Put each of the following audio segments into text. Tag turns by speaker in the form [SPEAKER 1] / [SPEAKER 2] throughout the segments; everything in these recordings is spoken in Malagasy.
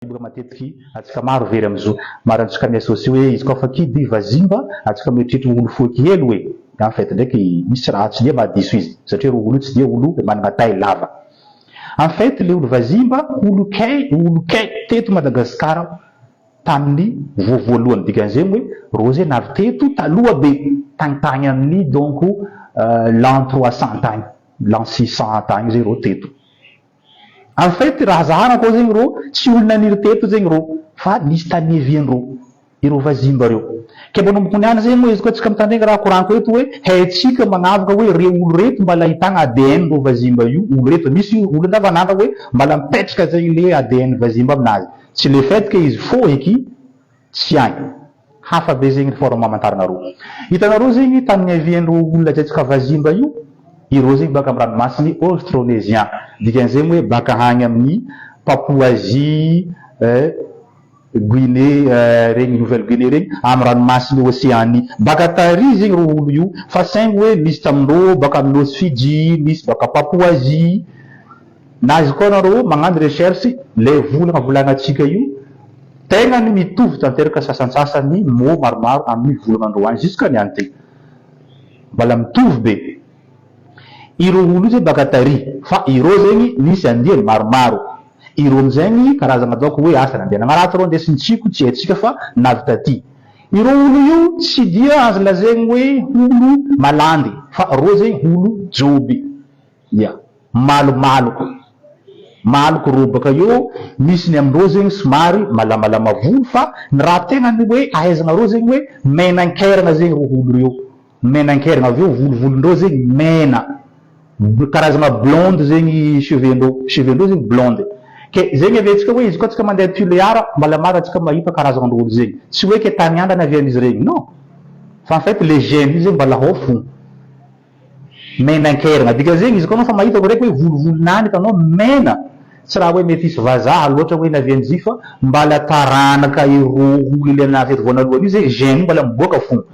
[SPEAKER 1] Boka matetiky atsika maro very amzo maro antsika mi-associer hoe izy koa fa kidy vazimba atsika mieritreritra olo fohiky hely hoe en fait ndraiky misy raha tsy dia mahadiso izy satria reo olo io tsy dia olo managna taille lava en fait le olo vazimba olo kay olo kay teto Madagascar tamin'ny voavoalohany dikan'izegny hoe reo zegny avy teto taloha be tagny tagny amin'ny donc l'an 300 tagny, l'an 600 tagny zay reo teto. En fait raha zahana koa zegny rô tsy olo naniry teto zegny rô fa nisy tany niavian-drô ireo vazimba reo. Ke manomboko niany zegny moa izy koa tsika mitandregny raha koraniko eto hoe haintsika magnavaka hoe reo olo reto mbala ahitagna ADN reo vazimba io olo reto misy olo andavanandro hoe mbala mipetraka zegny le ADN vazimba aminazy tsy le fait que izy faux eky tsy agny. Hafa be zegny forme amantaranareo. Hitanareo zegny tany niavian'ireo olona ajantsika vazimba io, ireo zegny baka amin'ny ranomasin'ny Austronesian. Dikan'izegny hoe baka agny amin'ny Papouasie, Guinée, regny Nouvelle Guinée regny, amin'ny ranomasin'ny Océanie. Baka tary zegny ireo olo io, fa saingy hoe misy tamindreo baka amin'ny Nosy Fidji, misy baka Papouasie. Na izy koa nareo magnano recherche, le volagna volagnantsika io, Tegna ny mitovy tanteraka sasantsasany mots maromaro amin'ny volana androany jusqu'à niany ty. Mbala mitovy be. Ireo olo io zay baka tary fa ireo zegny nisy andiany maromaro. Ireo amizegny karazagna ataoko hoe asa nandeha nagnaratsy reo ndeha sy nitsiko tsy haitsika fa navy taty. Ireo olo io tsy dia azo lazaigny hoe olo malandy fa reo zegny olo joby. Ia. Malomaloko. Maloko robaka eo, misy ny amindreo zegny somary malamalama volo fa ny raha tegna ny hoe ahaizanareo zegny hoe menankeragna zegny reo olo reo. Menankeragna avy eo volovolondreo zegny mena. Karazagna blonde zegny cheveux-ndreo, cheveux-ndreo zegny blonde. Ke zegny aviantsika hoe izy koa tsika mandeha Tuléar mbala maro antsika mahita karazagna olo zegny. Tsy hoe ke tany andrana avian'izy regny, non. Fa en fait le gène io zegny mbala ao fo. Mena-kerigna, dikan'izegny izy koa anao fa mahita olo raiky hoe volovolonany hitanao mena, tsy raha hoe metisy vazaha loatra hoe navian-jy fa mbala taranaka ireo olo le navy eto voanalohany io zegny gène io mbala miboaka fo.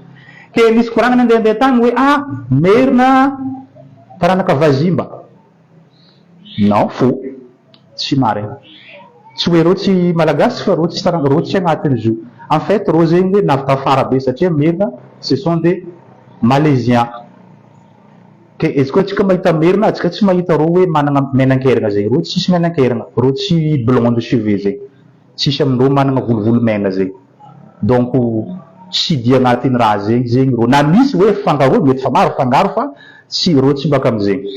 [SPEAKER 1] Ke nisy koragna nandehandeha tagny hoe ah merina taranaka vazimba. Non, faux. Tsy marigny. Tsy hoe reo tsy malagasy fa reo tsy taranaka, reo tsy agnatin'izy io. En fait reo zegny hoe navy tafara be satria merina ce sont des malaisiens. Ke izy koa antsika mahita merina antsika tsy mahita reo hoe managna menankeragna zegny. Reo tsisy menankeragna, reo tsy blonde cheveux zegny. Tsisy amindreo managna volovolo mena zegny. Donc tsy dia agnatin'ny raha zegny zegny reo. Na misy hoe fangaro mety fa maro fangaro fa tsy reo tsy baka amizegny.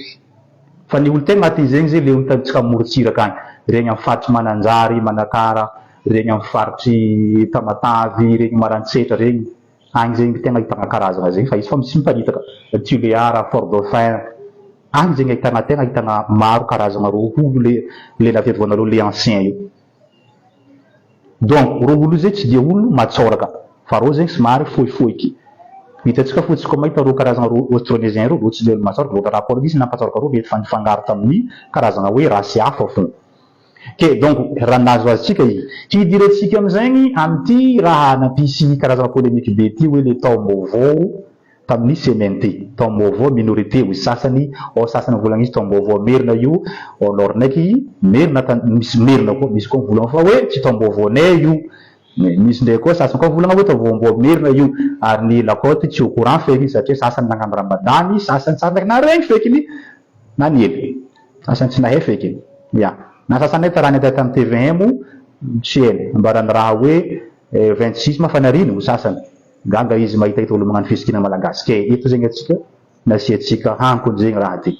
[SPEAKER 1] Fa ny olo tegna agnatin'izegny zegny le olo hitantsika amorontsiraka agny, regny amin'ny faritry Mananjary, Manakara, regny amin'ny faritry Tamatavy, regny Maroantsetra regny, agny zegny tegna ahitagna karazagna zegny fa izy fa misy miparitaka, Tuléar, Fort Dauphin, agny zegny ahitagna tegna ahitagna maro karazagna rô olo le le navery voanareo le ancien io. Donc reo olo io zay tsy dia olo matsaoraka fa reo zegny somary fohifohiky. Hitantsika fa tsy koa mahita reo karazagna reo Austronésien reo, reo tsy dia olo matsaoraka, reo rapport nisy nampatsaoraka reo mety fa nifangaro tamin'ny karazagna hoe race hafa fô. Ke donc raha nahazo azontsika i. Hidirantsika amizegny amity raha nampisy karazagna polémique be ty hoe le taom-baovao tamin'ny semaine ty. Taom-baovao minorité hoy sasany, ao sasany mivolagna izy taom-baovao merina io, ao nord ndraiky merina ta misy merina koa, misy koa mivolagna fa hoe tsy taom-baovaonay io, misy ndray koa sasany koa mivolagna hoe taom-baovao merina io, ary ny la côte tsy au courant feky satria sasany nagnano ramadany, sasany tsy ary naregny fekiny na niely, sasany tsy nahay fekiny, ya, na sasany raha nahita tamin'ny tvm tsy hainy, ambaran'ny raha hoe 26 ma fa nariny ho sasany. Gaga izy mahitahita olo magnano fisikina malagasy ke eto zegny atsika nasiatsika hankony zegny raha ty.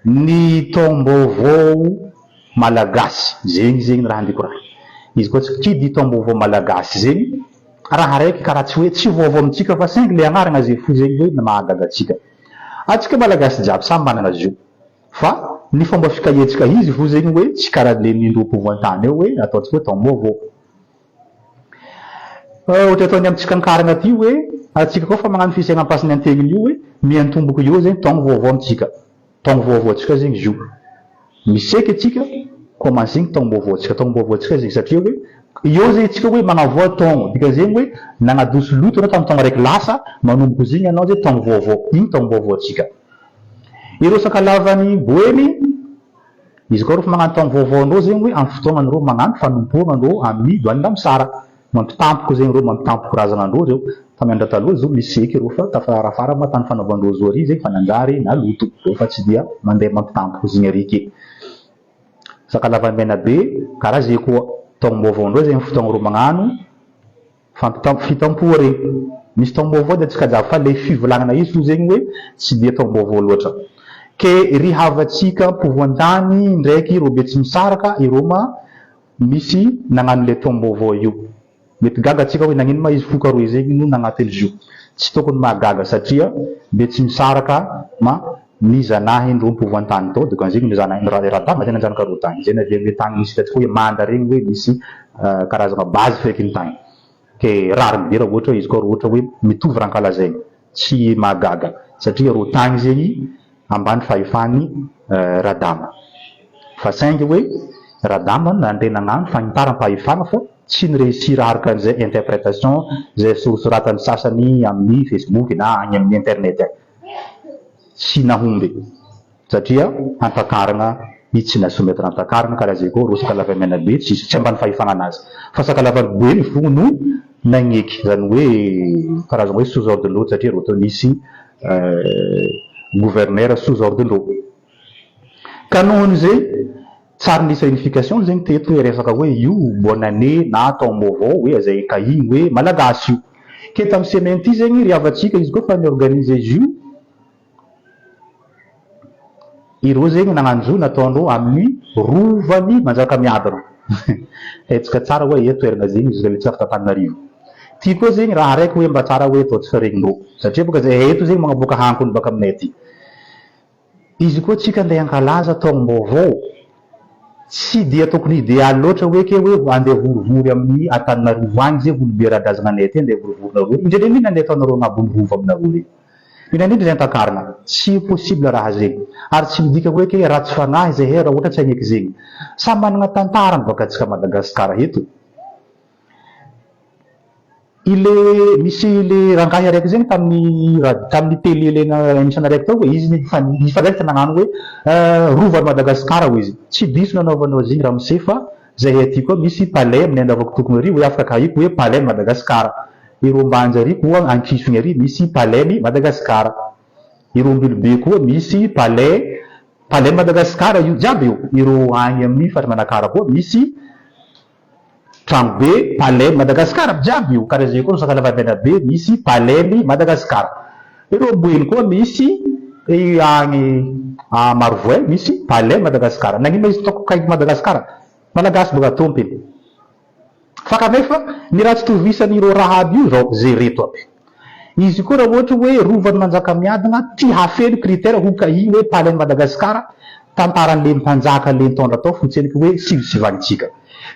[SPEAKER 1] Ny taom-baovao malagasy zegny zegny raha andeha koragna. Izy koa tsy qui dit taom-baovao malagasy zegny raha raiky karaha tsy hoe tsy vaovao amintsika fa saingy le agnarana ze fo zegny hoe mahagaga atsika. Atsika malagasy jiaby samy manana zo fa ny fomba fikahiantsika izy fo zegny hoe tsy karaha le nindreo ampovoan-tany eo hoe ataontsika hoe taom-baovao. Ohatra ataony amintsika ankarana aty hoe atsika koa fa magnano fisainam-pasiny antegniny io hoe miantomboka eo zegny taogno vaovao amintsika, taogno vaovao antsika zegny izy io, miseky atsika commence igny taom-baovao antsika, taom-baovao antsika zegny satria hoe eo zegny atsika hoe magnavoa taogno, dikan'izegny hoe nagnadoso loto anao tamin'ny taogno araiky lasa, manomboka izy igny anao zay taogno vaovao, igny taom-baovao antsika. Ireo sakalava any Boeny. Izy koa reo fa magnano taom-vaovao andreo zegny hoe amin'ny fotoagnany reo magnano fanompoagna andreo amin'ny douane Lamosara. Mampitampoko zegny reo, mampitampoko razagna andreo reo. Tamin'ny andro taloha zo misy eky reo fa tafarafara ma tany fanaovandreo zo ary zegny fa nanjary naloto reo fa tsy dia mandeha mampitampoko zegny ary ke. Sakalava Menabe, karaha ze koa, taom-baovao ndreo zegny fotoagna reo magnano fampitam fitampoha regny. Misy taom-baovao de antsika jiaby fa le fivolagnana izy fo zegny hoe tsy dia taom-baovao loatra. Ke ry havantsika ampovoan-tany ndraiky ireo Betsimisaraka ireo ma misy nagnano le taom-baovao io. Mety gaga antsika hoe nagnino ma izy foko aroe zegny no nagnaty an'izy io. Tsy tokony mahagaga satria Betsimisaraka ma ny zanahy ndreo ampovoan-tany tao donc zegny ny zanahy Radama zay nanjanaka reo tagny. Zay naviany hoe tagny misy hitantsika hoe manda regny hoe misy karazagna base feky ny tagny. Ke rariny be raha ohatra hoe izy koa raha ohatra hoe mitovy raha ankalazainy. Tsy mahagaga satria reo tagny zegny ambany fahefan'i Radama. Fa saingy hoe Radama nandeha nagnano fagnitaram-pahefana fa tsy ni-réussir araka an'izay interprétation izay sorasoratan'ny sasany amin'ny Facebook na agny amin'ny internet agny. Tsy nahomby satria Antakaragna izy tsy na-soumettre Antakaragna karaha zay koa reo Sakalava Menabe tsisy tsy ambany fahefana anazy fa Sakalava Boeny fo no nagneky zany hoe karazagna hoe sous ordre ndreo satria reo teo nisy gouverneur sous ordre ndreo. Ka nohon'izay tsary nisy réunification zegny teto hoe resaka hoe io bonne année na taom-baovao hoe zay kahigny hoe malagasy io. Ke tamin'ny semaine ty zegny ry havantsika izy koa fa ni-organiser izy io, ireo zegny nagnano zo nataondreo amin'ny rovan'i Manjakamiadana. Haintsika tsara hoe aia toerana zegny izy le tsy afaka Antananarivo. Ty koa zegny raha araiky hoe mba tsara hoe ataontsika regnindreo satria boka zahay eto zegny magnaboaka hankony baka aminay aty. Izy koa tsika andeha hankalaza taom-baovao, tsy dia tokony idealy loatra hoe ke hoe andeha vorivory amin'ny Antananarivo agny ze olobe ara-drazagna anay aty andeha vorivorinareo, indrindra indrindra andeha ataonareo agnabon'ny rova aminareo regny. Indrindra indrindra zay antakarina, tsy possible raha zegny. Ary tsy midika hoe ke ratsy fagnahy zahay raha ohatra tsy hagneky zegny. Samy managna tantarany baka antsika Madagascar eto. Ile misy le rangahy araiky zegny tamin'ny radio tamin'ny télé le émission araiky tao hoe izy nifa nagnano hoe rovan'i Madagasikara hoy izy. Tsy diso nanaovanao azy igny ramose fa zahay aty koa misy palais aminay Andavakotokony ary hoe afaka kahiko hoe palais ny Madagasikara. Ireo Ambanja ary koa Ankisogny ary misy palais ny Madagasikara. Ireo Ambilobe koa misy palais palais ny Madagasikara io jiaby io. Ireo agny amin'ny faritra Manakara koa misy Trano be palais ny Madagascar aby jiaby io karaha zay koa ny Sakalava be misy palais ny Madagascar. Ireo Boeny koa misy agny Marovoay misy palais Madagascar. Nagnino ma izy ataoko kaiky Madagascar? Malagasy boka tompiny. Fa kanefa ny raha tsy tovisan'ireo raha aby io zao ze reto aby. Izy koa raha ohatra hoe rovan'i Manjakamiadana tia hafeno critère ho kahie hoe palais ny Madagascar, tantaran'le mpanjaka le nitondra tao fotsiny hoe sivisivantsika.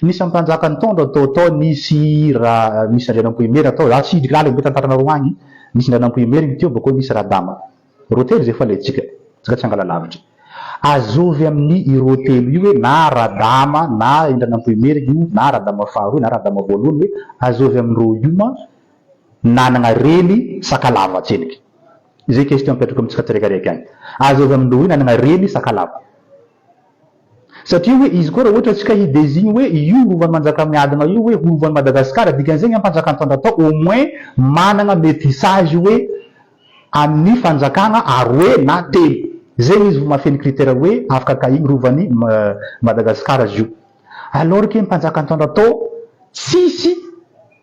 [SPEAKER 1] Nisy mpanjaka nitondra tao tao nisy ra misy Andrianampoinimerina tao, za tsy hidriky lalina be tantaranareo agny, nisy Andrianampoinimerina teo bakeo nisy Radama. Reo telo zay fa alaintsika, tsika tsy hangala lavitra. Azovy amin'ny ireo telo io hoe na Radama na Andrianampoinimerina io na Radama faharoa na Radama voalohany hoe azovy amin'ireo io ma nanagna reny sakalava tsendriky. Izay question apetrako amintsika tsiraikaraiky agny. Azovy amin'ireo io nanagna reny sakalava. Satria hoe izy koa raha ohatra tsika hi designe hoe io rovan'i Manjakamiadana io hoe rovan'i Madagascar dikan'izegny ampanjaka nitondra tao au moins managna métissage hoe amin'ny fanjakagna aroe na telo. Zegny izy vao mahafeno critère hoe afaka kahigny rovan'i Madagascar izy io. Alors que mpanjaka nitondra tao tsisy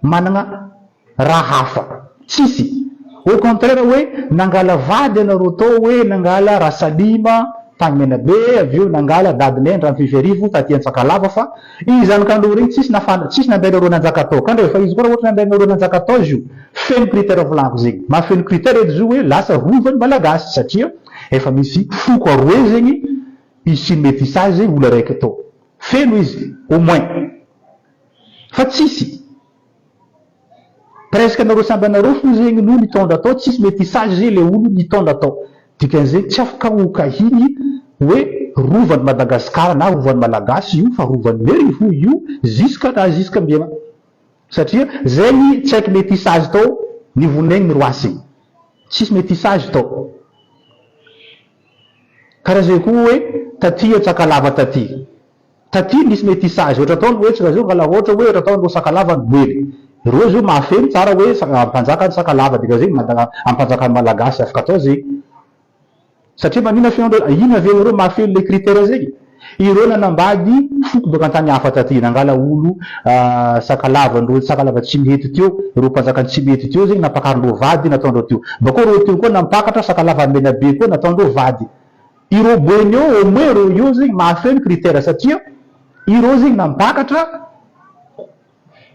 [SPEAKER 1] managna raha hafa. Tsisy. Au contraire hoe nangala vady anareo tao hoe nangala Rasalima tany Menabe avy eo nangala dadinay Andranofifiharivo taty Antsakalava fa i zanakandreo regny tsisy nafana tsisy nambenareo nanjaka tao ka ndre fa izy koa raha ohatra nambenareo nanjaka tao izy io feno critère volaniko zegny mahafeno critère edy izy io hoe lasa rovan'ny Malagasy satria efa misy foko aroe zegny isy métissage zegny olo araiky tao feno izy au moins fa tsisy Presque anareo samby anareo fo zegny no nitondra tao tsisy métissage zegny le olo nitondra tao dikan'izegny tsy afaka ho kahigny hoe rovan'i Madagascar na rovan'i Malagasy io fa rovan'i Merina fo io jusque na jusque mbiagna satria zegny tsy haiko métissage tao nivonegny roasy tsisy métissage tao. Karaha zay koa hoe. taty Antsakalava taty. Taty nisy métissage ohatra ataony hoe tsika zao angala ohatra hoe ohatra ataony reo Sakalava ny Boeny. Reo zao mahafeno tsara hoe ampanjaka ny Sakalava dikazay ampanjaka ny Malagasy afaka atao zegny. Satria manina feno ino avy eo ireo mahafeno le critère zegny? Ireo nanambady foko baka antany hafa taty, nangala olo sakalava ndreo sakalava tsimihety teo, ireo mpanjaka tsimihety teo zegny nampakarindreo vady nataondreo teo. Bakao reo teo koa nampakatra sakalava menabe koa nataondreo vady. Ireo boeny eo au moins ireo eo zegny mahafeno critère satria ireo zegny nampakatra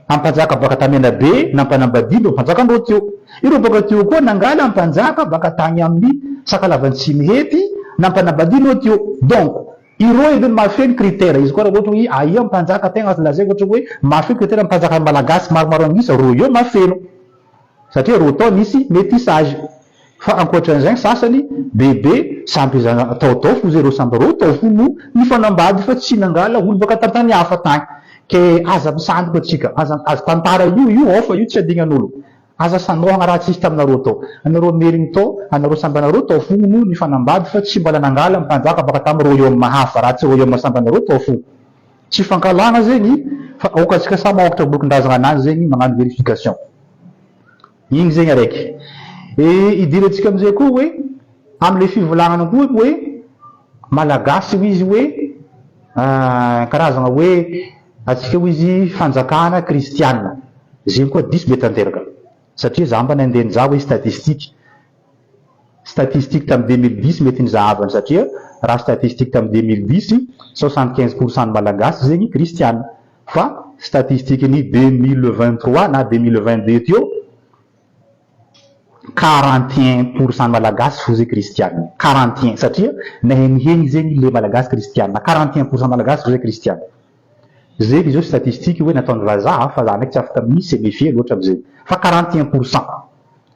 [SPEAKER 1] Ampanjaka baka Tamenabe nampanambadiana ireo mpanjaka ndreo teo. Ireo baka teo koa nangala mpanjaka baka tagny amin'ny Sakalavan'i Tsimihety nampanambadiana ireo teo. Donc ireo edy mahafeno critère. Izy koa raha ohatra hoe aia mpanjaka tegna azo lazaiko ohatra hoe mahafeno critère mpanjaka malagasy maromaro an'isa reo eo mahafeno. Satria reo tao nisy métissage. Fa ankoatran'izay ny sasany bebe samby taotao fo zay reo samby reo tao fo no nifanambady fa tsy nangala olo baka tantany hafa tagny. Ke aza misandoka atsika, aza aza tantara io io ao fa io tsy adignan'olo. Aza sandohagna raha tsisy taminareo tao. Anareo merigny tao, anareo samby anareo tao fo no nifanambady fa tsy mbola nangala mpanjaka baka tamy royaume hafa raha tsy royaume samby anareo tao fo. Tsy fankahalana zegny fa aoka atsika samy maokatra bokin-drazagna anazy zegny magnano verification. Igny zegny araiky. E idirantsika amizay koa hoe amle fivolagnana koa hoe malagasy hoy izy hoe karazagna hoe atsika hoy izy fanjakana kristiana. Zegny koa diso be tanteraka satria za mba nandeha nizaha hoe statistique. Statistique tamin'ny 2010 mety nizahavany satria raha statistique tamin'ny 2010, 75 pourcent ny malagasy zegny kristiana. Fa statistique ny 2023 na 2022 teo, 41 pourcent ny malagasy fo zay kristiana. 41 satria naheniheny zegny le malagasy kristiana. 41 pourcent malagasy fo zay kristiana. Zegny izy io statistique hoe nataon'ny vazaha fa za ndraiky tsy afaka misy méfier loatra amizay. Fa 41 pourcent.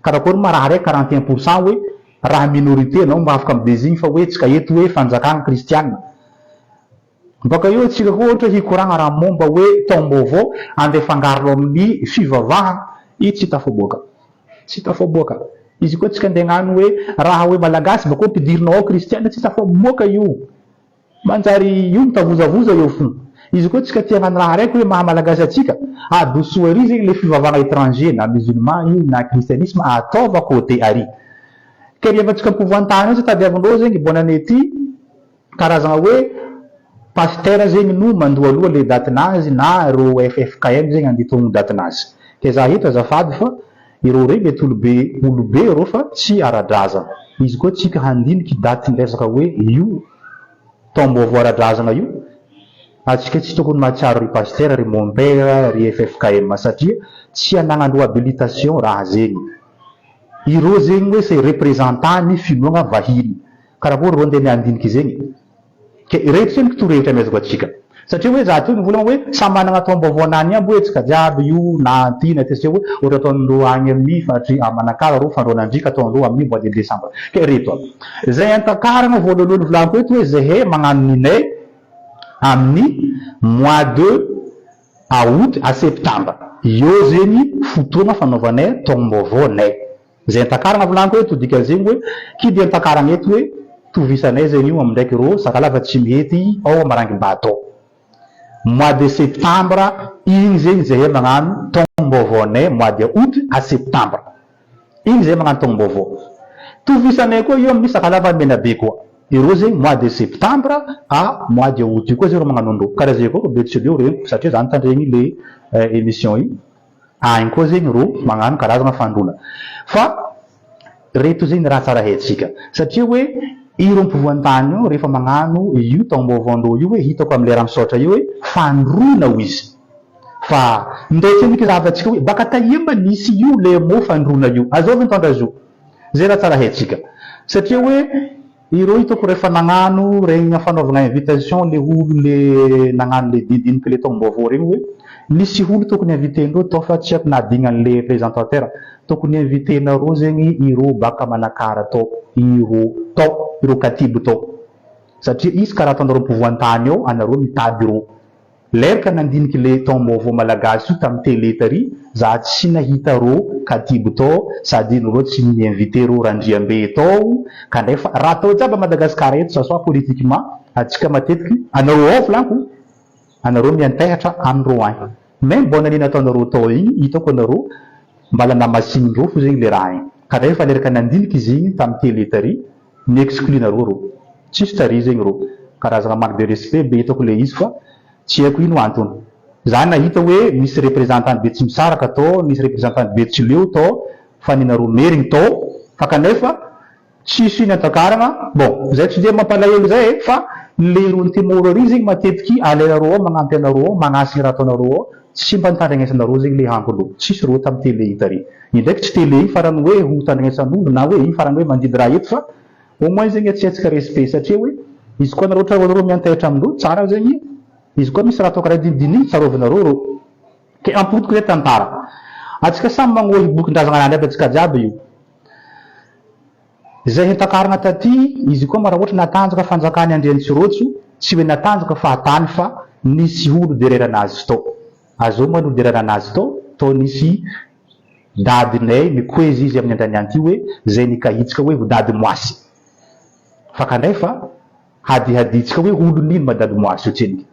[SPEAKER 1] Karakory ma raha raiky 41 pourcent hoe raha minorité anao mba afaka midésigne fa hoe tsika eto hoe fanjakana kristiana. Baka eo atsika koa ohatra hikoragna raha momba hoe taom-baovao andeha fangaro amin'ny fivavahana, io tsy tafaboaka. Tsy tafaboaka. Izy koa tsika andeha hagnano hoe raha hoe malagasy bakeo ampidirinao ao kristiana, tsy tafaboaka io. Manjary io mitavozavoza eo fo. Izy koa tsika tia hagnano raha raiky hoe maha malagasy atsika, adoso ary zegny le fivavahana étranger na musulman io na christianisme ataova côté ary. Ke rehefa tsika ampovoan-tany eo tsy tadiavindreo zegny bonne année ty, karazagna hoe pasteur zegny no mandoa aloha le datenazy na reo FFKM zegny andeha togno datenazy. Ke za eto azafady fa ireo regny mety olobe olobe reo fa tsy ara-drazana. Izy koa tsika handiniky daty miresaka hoe io taom-baovao ara-drazana io, atsika tsy tokony mahatsiaro ry pasteur, ry mompera, ry FFKM satria tsy anagnandreo habilitation raha zegny. Ireo zegny hoe c'est représentant ny finoagna vahiny. Karakory reo andeha handiniky zegny? Ke ireto zegny torohevitra amezako atsika. Satria hoe za teo nivolagna hoe samy managna taom-baovao anany aby hoe tsika jiaby io na ty na ty satria hoe ohatra ataondreo agny amin'ny faritry Manakara reo fandroanandriaka ataondreo amin'ny mois de décembre. Ke reto aby. Zay antakaragna voalohany volaniko eto hoe zahay magnano ninay amin'ny mois de août à septembre. Eo zegny fotoagna fanaovanay taom-baovao nay. Zay antakaragna volaniko eto dikan'izegny hoe kidy antakaragna eto hoe tovisanay zegny io amindraiky rô Sakalava Tsimihety ao Marangimbato ao. Mois de septembre igny zegny zahay magnano taom-baovaonay mois de août à septembre. Igny zahay magnano taom-baovao. Tovisanay koa io amin'ny Sakalava Menabe koa. Ireo zegny mois de septembre à mois de août io koa zay rô magnano andreo. Karaha zay koa rô Betsileo regniko satria za nitandregny le émission io. Agny koa zegny rô magnano karazagna fandroana. Fa reto zegny raha tsara haintsika. Satria hoe ireo ampovoan-tany io rehefa magnano io taom-baovaondreo io hoe hitako am'le raha misaotra io hoe fandroana hoy izy. Fa ndao tsendriky zahavantsika hoe baka taia mba nisy io le mot fandroana io. Azovy mitondra azy io. Zay raha tsara haintsika. Satria hoe ireo hitako rehefa nagnano regny fanaovagna invitation le olo le nagnano le didiniky le taom-baovao regny hoe nisy olo tokony inviter-ndreo tao fa tsy haiko nahadignan'le présentateur. Tokony inviter-nareo zegny ireo baka Manakara tao, ireo tao, ireo katibo tao. Satria izy karaha ataonareo ampovoan-tany ao anareo mitady ireo. Lerka nandiniky le taom-baovao malagasy io tamin'ny télé tary, za tsy nahita rô katibo tao sady rô tsy ni-inviter rô Randriambe tao, kandrefa raha atao jiaby à Madagascar eto ça soit politiquement. Antsika matetiky, anareo ao volaniko, anareo miantehatra amindreo agny. Même bonne année nataonareo tao igny, hitako anareo mbala namasinindreo fo zegny le raha igny. Kanefa leraka nandiniky izy igny tamin'ny télé tary, ni-exclure nareo reo. Tsisy tary zegny reo. Karazagna manque de respect be hitako le izy fa tsy haiko ino antony. Za nahita hoe misy représentant Betsimisaraka tao, nisy représentant Betsileo tao, fa ny nareo Merigny tao, fa kanefa tsisy niantakaragna, bon zay tsy de mampalahelo zay e, fa le ro Antemoro ary zegny matetiky alainareo ao magnampy anareo ao, magnasigny raha ataonareo ao, tsy mba nitandregnesanareo zegny le hankolo, tsisy rô tamy télé io tary, indraiky tsy télé io farany hoe ho tandregnesan'olo na hoe io farany hoe mandidy raha eto fa au moins zegny atsiatsika respect satria hoe izy koa nareo ohatra nareo miantehitra amindreo tsara zegny izy koa misy raha atao karaha dinidinihy tsarovinareo rô. Ke ampodiko le tantara. Atsika samy magnohy bokin-drazagna anany aby atsika jiaby io. Zay hentakarina taty, izy koa ma raha ohatra natanjaka fanjakany Andriantsirotso, tsy hoe natanjaka fahatany fa nisy olo derera anazy tao. Azao ma no derera anazy tao, tao nisy dadinay mikoezy izy amin'ny andraniany ty hoe zay nikahitsika hoe ho dady moasy. Fa kanefa Hadihadintsika hoe olon'ino ma Dadomoasy io tsendriky.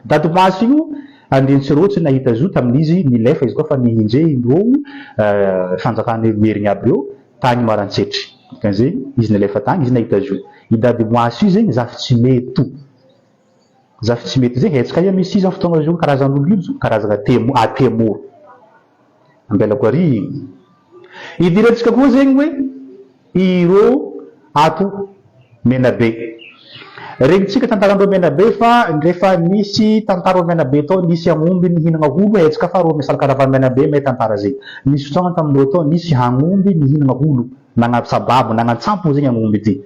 [SPEAKER 1] Dadomoasy io Andriantsirotso nahita zo tamin'izy nilefa izy koa fa nihinje indreo fanjakana Merigna aby reo tagny Maroantsetry. Dikan'izay izy nilefa tagny izy nahita zo. I Dadomoasy io zegny Zafitsimeto. Zafitsimeto zegny hetsika aia misy izy am fotoagna zio karazan'olo io zo karazagna temo atemoro. Ambelako ary igny. Idirantsika koa zegny hoe ireo ato Menabe. Regnintsika tantarandreo Menabe fa rehefa nisy tantara eo Menabe tao nisy agnomby nihinagna olo hetsika fa reo misalakaravany Menabe mahay tantara zegny. Nisy fotoagna tamindreo tao nisy agnomby nihinagna olo, nagnantsababo, nagnantsampogno zegny agnomby ty.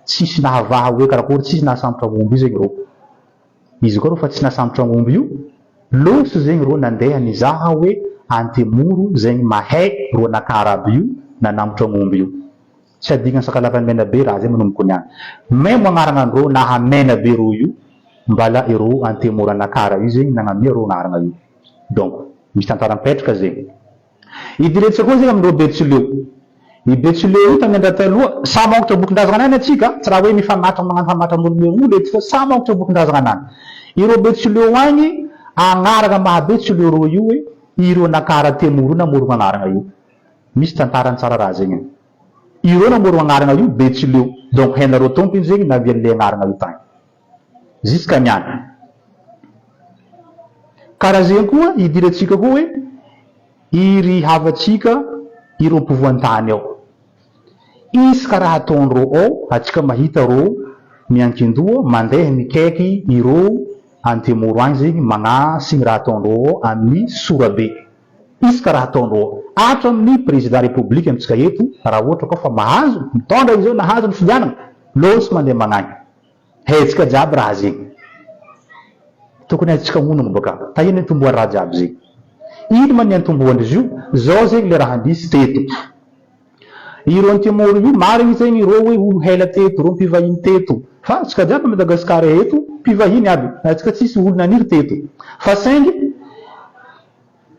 [SPEAKER 1] Tsisy nahavaha hoe karakory, tsisy nahasambotra agnomby io zegny reo. Izy koa reo fa tsy nahasambotra agnomby io, lôso zegny reo nandeha nizaha hoe Antemoro zegny mahay ro nakara aby io nanambotra agnomby io. Tsy adignany Sakalava Menabe raha zay manomboko niany. Memo agnaragna andreo naha Menabe reo io mbala ireo Antemoro Anakara io zegny nagnamia reo agnaragna io. Donc misy tantara mipetraka zegny. Idirentsika koa zegny amindreo Betsileo. I Betsileo io tamin'ny andra taloha, samy magnokitra bokin-drazagna anany atsika, tsy raha hoe mifamatra magnano famatra amin'olo eto fa samy magnokitra bokin-drazagna anany. Ireo Betsileo agny agnaragna maha Betsileo reo io hoe ireo Anakara Temoro namorogna agnaragna io. Misy tantarany tsara raha zegny e. Ireo namorogna agnaragna io Betsileo, donc hainareo tompony zegny navian'le agnaragna io tagny. Jusqu'à niany. Karaha zegny koa idirantsika koa hoe iry havantsika ireo ampovoan-tany ao. Isaka raha ataondreo ao, atsika mahita reo miankin-doha mandeha mikaiky ireo Antemoro agny zegny magnasigny raha ataondreo ao amin'ny sorabe. Isaka raha ataondreo ao. Hatramin'ny président république amintsika eto raha ohatra koa fa mahazo mitondra izy eo nahazo ny fidianana, lôsy mandeha magnagny. Hetsika jiaby raha zegny. Tokony azontsika onogno bôka. Tahiana nitomboan'ny raha jiaby zegny. Ino ma niantombohan-dry io? Zao zegny le raha nisy teto. Ireo Antemoro io, marigny zegny ireo hoe olo hela teto, ireo mpivahiny teto. Fa antsika jiaby à Madagascar eto, mpivahiny aby. Antsika tsisy olo naniry teto. Fa saingy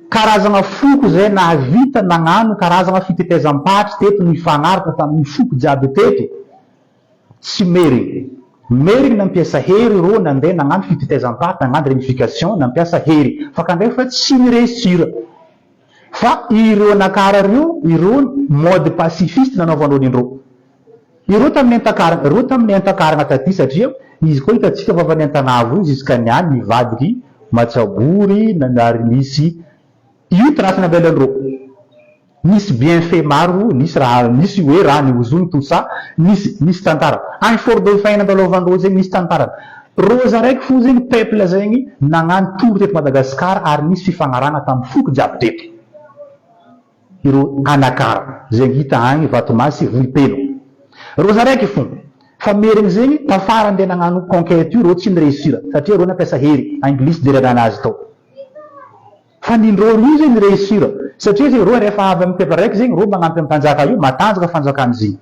[SPEAKER 1] karazagna foko zay nahavita nagnano karazagna fitetezam-patry teto nifagnaraka tamin'ny foko jiaby teto. Tsy merigny. Merigny nampiasa hery rô nandeha nagnano fitetezam-paty, nagnano réunification, nampiasa hery. Fa kandrefa tsy ni-réussir. Fa ireo nakara reo, ireo mode pacifiste nanaovandreo nindreo. Ireo tamin'ny Antakarana, ireo tamin'ny Antakarana taty satria izy koa hitantsika fa efa ny Antanavo io jusqu'à niany nivadiky Matsabory, nanjary nisy io trace navelandreo. Nisy bienfait maro, nisy raha, nisy hoe raha nihozogno tout ça, nisy, nisy tantara. Any Fort Dauphin nandalovan'reo zegny nisy tantara. Reo zaraiky fo zegny peuple zegny nagnano tour teto Madagascar ary nisy fifagnarahana tamin'ny foko jiaby teto. Ireo Anakara zegny hita agny Vatomasy Vohipeno. Reo zaraiky fo. Fa merigny zegny tafara andeha nagnano conquête io reo tsy ni-reussir satria reo nampiasa hery, anglisy derrière anazy tao. Fa ny ndrô roa zegny réussir satria zegny rô refa avy amy peuple raiky zegny rô magnampy am mpanjaka io matanjaka fanjakany zegny.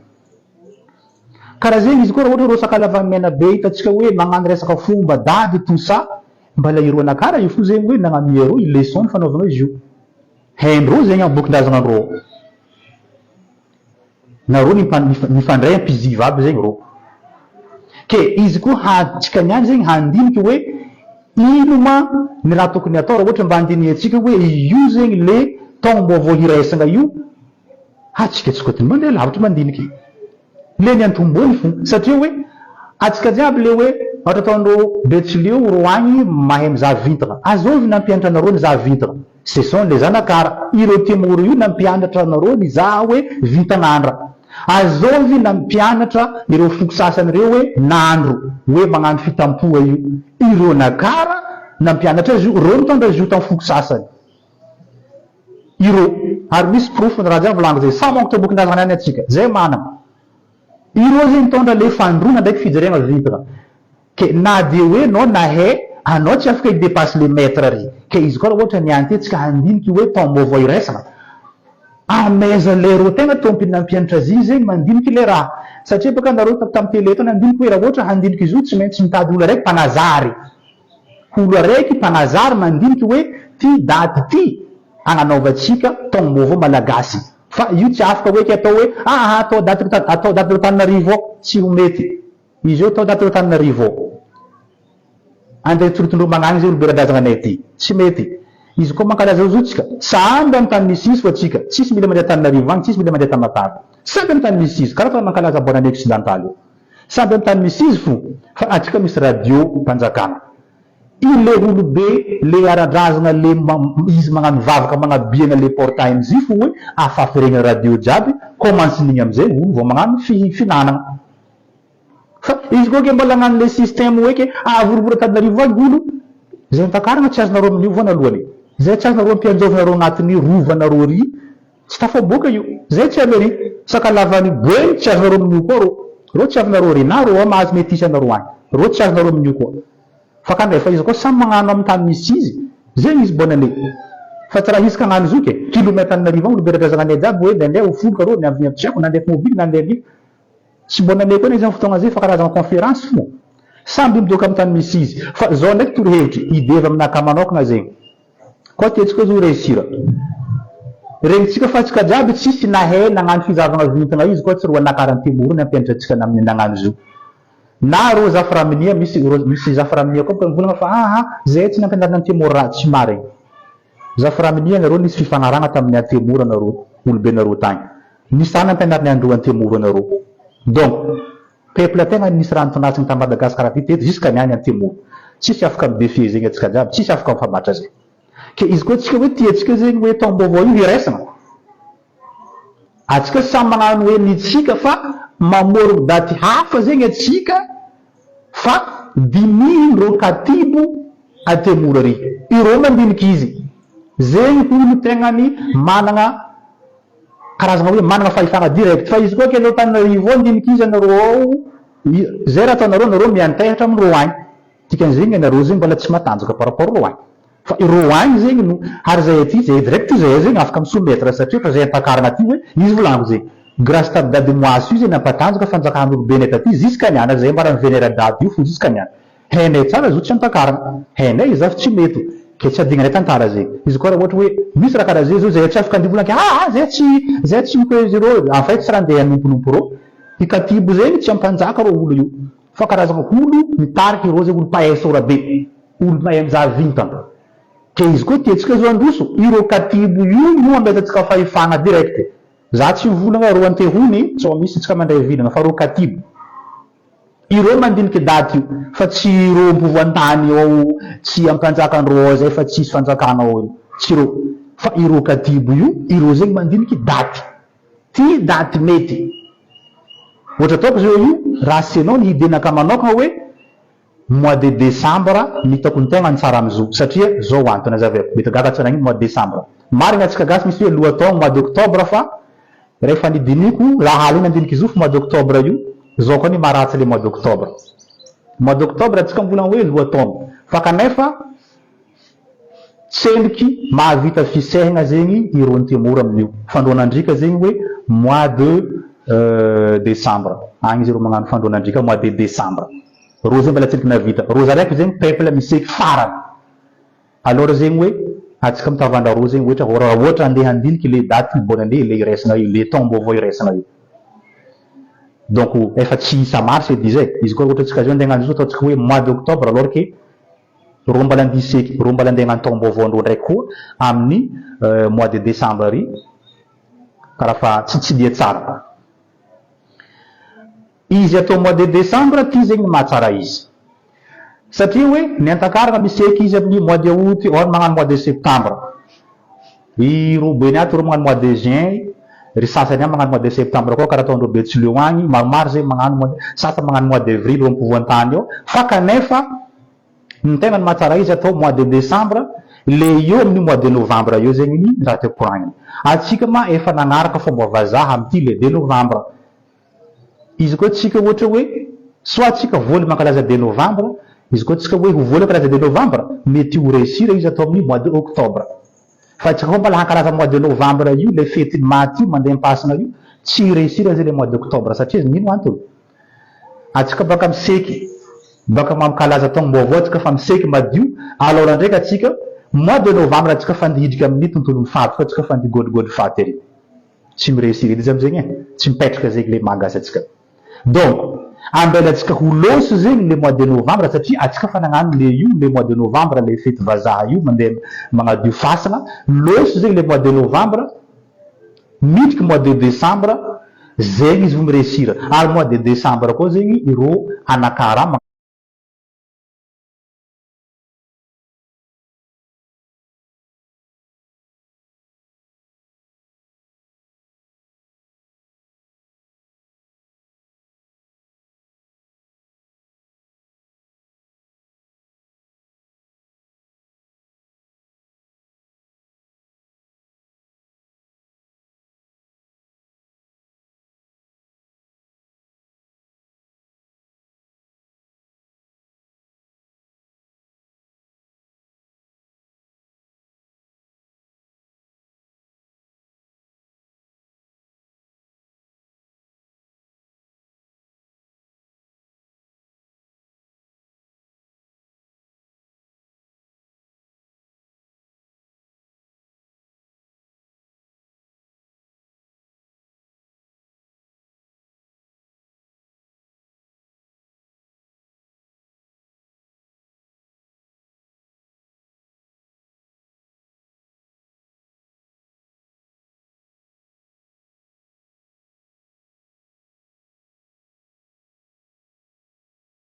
[SPEAKER 1] Kara zegny izy koa raha ohatra rô sakalava Menabe hitantsika hoe magnano resaka fomba dady tout ça mbala irô anakara io fo zegny hoe nagnamia rô i leçon ny fanaovagna izy io. Haindrô zegny am bokin-drazagna ndrô. Nareo nifandray am mpiziva aby zegny rô. Ke izy koa hatsika niany zegny handiniky hoe ino ma ny raha tokony atao raha ohatra mba handinihantsika hoe io zegny le taom-baovao hiraisagna io, hatsika tsy kotony mandeha lavitra mandiniky le ny antombony fo satria hoe atsika jiaby le hoe ohatra ataondreo betsileo ro agny mahay mizaha vintagna, azovy nampianatra anareo nizaha vintagna? Ce sont les Zanakara, ireo Temoro io nampianatra anareo nizaha hoe vintagn'andra. Azovy nampianatra ireo foko sasany ireo hoe nandro, hoe magnano fitampoha io. Ireo Nakara nampianatra azy io, ireo nitondra azy io tam foko sasany. Ireo. Ary misy porofo ny raha jiaby volaniko zay. Samy mangotra bokin-drazana ihany atsika. Zay managna. Ireo zay nitondra le fandroana ndraiky fijerena vintagna. Ke na dia hoe nao nahay anao tsy afaka hi depasse le mètre ry. Ke izy koa raha ohatra ny anty tsika handiniky hoe taom-baovao iraisana, amaiza leroa tegna tompony nampianatra azy iny zegny mandiniky le raha. Satria baka nareo tam tele tao nandiniky hoe raha ohatra handiniky izy io tsy maintsy mitady olo araiky mpanazary. Olo araiky mpanazary mandiniky hoe ty daty ty agnanaovantsika taom-baovao malagasy. Fa io tsy afaka hoe ke atao hoe aa atao daty atao daty Antananarivo ao, tsy ho mety. Izy io tao tato Antananarivo ao. Andeha hitorotondro magnagny zay olobe radrazagna anay aty. Tsy mety. Izy koa mankalaza io tsika. Samby am tany misy izy fa tsika. Tsisy mila mandeha Antananarivo agny, tsisy mila mandeha Tamatave. Samby am tany misy izy. Karaha fa mankalaza bonne année occidentale io. Samby am tany misy izy fo. Fa antsika misy radio mpanjakana. I le olobe le aradrazagna le izy magnano vavaka magnabiagna le portail izy fo hoe afafy regny radio jiaby commence n'igny amizay olo vao magnano fihinanagna. Fa izy koa ke mbola agnano le système hoe ke ahavorivory Antananarivo agny olo, zay ampakarina tsy azonareo amin'io voanalohany, zay tsy azonareo ampianjôvinareo agnatin'ny rovanareo ry, tsy tafaboaka io, zay tsy avy ary, Sakalava any Boeny tsy azonareo amin'io koa rô, rô tsy avinareo ary na rô ao mahazo metisy anareo agny, rô tsy azonareo amin'io koa. Fa ka ndray fa izy koa samy magnano amin'ny tany misy izy, zegny izy bonne année. Fa tsy raha hisy kagnano izy io ke, kilomètre Antananarivo agny olo be radrazagna anay jiaby hoe ndraindray ho folo ka rô, niavy niavy tsy haiko, nandeha tomobily nandeha lia. Tsy bonne année koa anie zany fotoagna zay fa karazagna conférence fo. Samby midoka am tany misy izy. Fa zao ndraiky torohevitry, idée avy aminakahy manokagna zegny. Koa tiantsika zao réussir. Regnitsika fa antsika jiaby tsisy nahay nagnano fizahavagna vintagna izy koa tsy ro anakaran'Temoro nampianatra antsika nagnano izy io. Na rô Zafiraminia misy rô misy Zafiraminia koa boka mivolagna fa aa zay tsy nampianarina an'Temoro raha tsy marigny. Zafiraminia nareo nisy fifagnarahagna tamin'ny Antemoro nareo olobenareo tagny. Nisy raha nampianariny andreo Antemoro anareo. Donc, peuple tegna nisy raha nitondratsiny ta Madagascar aty teto jusqu'à niany Antemoro. Tsisy afaka mi-defier zegny atsika jiaby, tsisy afaka mifamatra zegny. Ke izy koa tsika hoe tiantsika zegny hoe taom-baovao io hiraisagna, atsika samy magnano hoe nitsika fa mamorogno daty hafa zegny atsika fa dinihin-dreo katibo Antemoro ary. Ireo mandiniky izy. Zegny hono tegnany managna karazagna hoe managna fahefana direct fa izy koa ke anareo Antananarivo ao ndiniky izy anareo ao zay raha ataonareo nareo miantehatra amindreo agny dikan'izegny anareo zegny mbola tsy matanjaka par rapport reo agny fa ireo agny zegny no ary zay aty zay direct zay zegny afaka mi soumettre satria efa zay ampakarina aty hoe izy volaniko zegny grace tamin'i dady Moaso io zegny nampatanjaka fanjakan'olobenay taty jusqu'à niany ary zay mba raha mi-venera dady io fo jusqu'à niany Hainay tsara zo tsy ampakarina. Hainay izaho tsy mety. Ke tsy adignanay tantara zegny. Izy koa raha ohatra hoe misy raha karaha zay zao zay tsy afaka andeha volanke aa zay tsy zay tsy mikoezy reo en fait tsy raha andeha hanomponompo reo. I katibo zegny tsy ampanjaka reo olo io. Fa karazagna olo mitariky reo zegny olo mpahay sorabe. Olo mahay mizaha vintana. Ke izy koa tiantsika zao handroso, ireo katibo io no ametratsika fahefagna direct. Za tsy mivolagna reo antehony sao misy tsika mandray vilagna fa reo katibo. Ireo mandiniky daty io fa tsy ireo ampovoantany ao tsy ampanjakan-dreo ao zay fa tsisy fanjakana ao io tsy ireo fa ireo katibo io ireo zegny mandiniky daty ty daty mety ohatra ataoko zao io raha asenao ny idée-naka manokana hoe mois de décembre ny hitako ny tegna ny tsara amizao satria zao antony azavaiko mety gaga tsy nagnino mois de décembre marigna antsika gasy misy hoe lohataogno mois d'octobre fa Rehefa nidiniko raha alina andiniky izy io fa mois d'octobre io, zao koa ny maharatsy le mois d'octobre. Mois d'octobre tsika mbola hoe lohataona fa kanefa tsendriky mahavita fisehagna zegny i Rontemoro amin'io. Fandroan'andriaka zegny hoe mois de décembre. Agny izy reo magnano fandroan'andriaka mois de décembre. Reo zegny mbola tsendriky nahavita. Reo zaraiky zegny peuple miseky farany. Alors zegny hoe atsika mitavandra roa zegny ohatra raha ohatra andeha handiniky le daty bonne année le iraisagna io le taom-baovao iraisagna io. Donc efa tsy isa mars edy izy e. Izy koa ohatra antsika zao andeha hagnano izy io ataontsika hoe mois d'octobre alors que reo mbala andeha hiseky, reo mbala andeha hagnano taom-baovao andreo ndraiky koa amin'ny mois de décembre ary karaha fa tsy tsy dia tsara. Izy atao mois de décembre ty zegny ny mahatsara izy. Satria hoe ny Antakarana miseky izy amin'ny mois de août, ao ny magnano mois de septembre. I Roboeny ato reo magnano mois de juin, ry sasany any magnano mois de septembre koa karaha ataondreo Betsileo agny, maromaro zegny magnano mois de, sasany magnano mois d'avril eo ampovoan-tany eo, fa kanefa ny tegna ny mahatsara izy atao mois de décembre, le eo amin'io mois de novembre eo zegny ny raha tiako koragnina. Antsika ma efa nagnaraka fomba vazaha amin'ity le deux novembre. Izy koa tsika ohatra hoe soit tsika voaly mankalaza deux novembre, izy koa tsika hoe ho voaly hankalaza deux novembre, mety ho réussir izy atao amin'ny mois de octobre. Fa tsika koa mbola hankalaza mois de novembre io le fetin'ny maty io mandeha am-pasina io, tsy réussir zay le mois d'octobre satria izy mino antony. Atsika baka miseky, baka mankalaza taom-baovao atsika fa miseky madio, alors ndraiky atsika mois de novembre atsika fa andeha hidriky amin'ny tontolon'ny faty koa atsika fa andeha higoadrogoadro faty ery. Tsy mi-reussir edy izy amizegny e, tsy mipetraka zegny le maha gasy atsika. Donc, ambelatsika ho lôso zegny le mois de novembre satria atsika fa nagnano le io le mois de novembre le fety vazaha io mandeha magnadio fasagna, lôso zegny le mois de novembre, midriky mois de décembre, zegny izy vo mi-reussir. Ary mois de décembre koa zegny ireo anakara.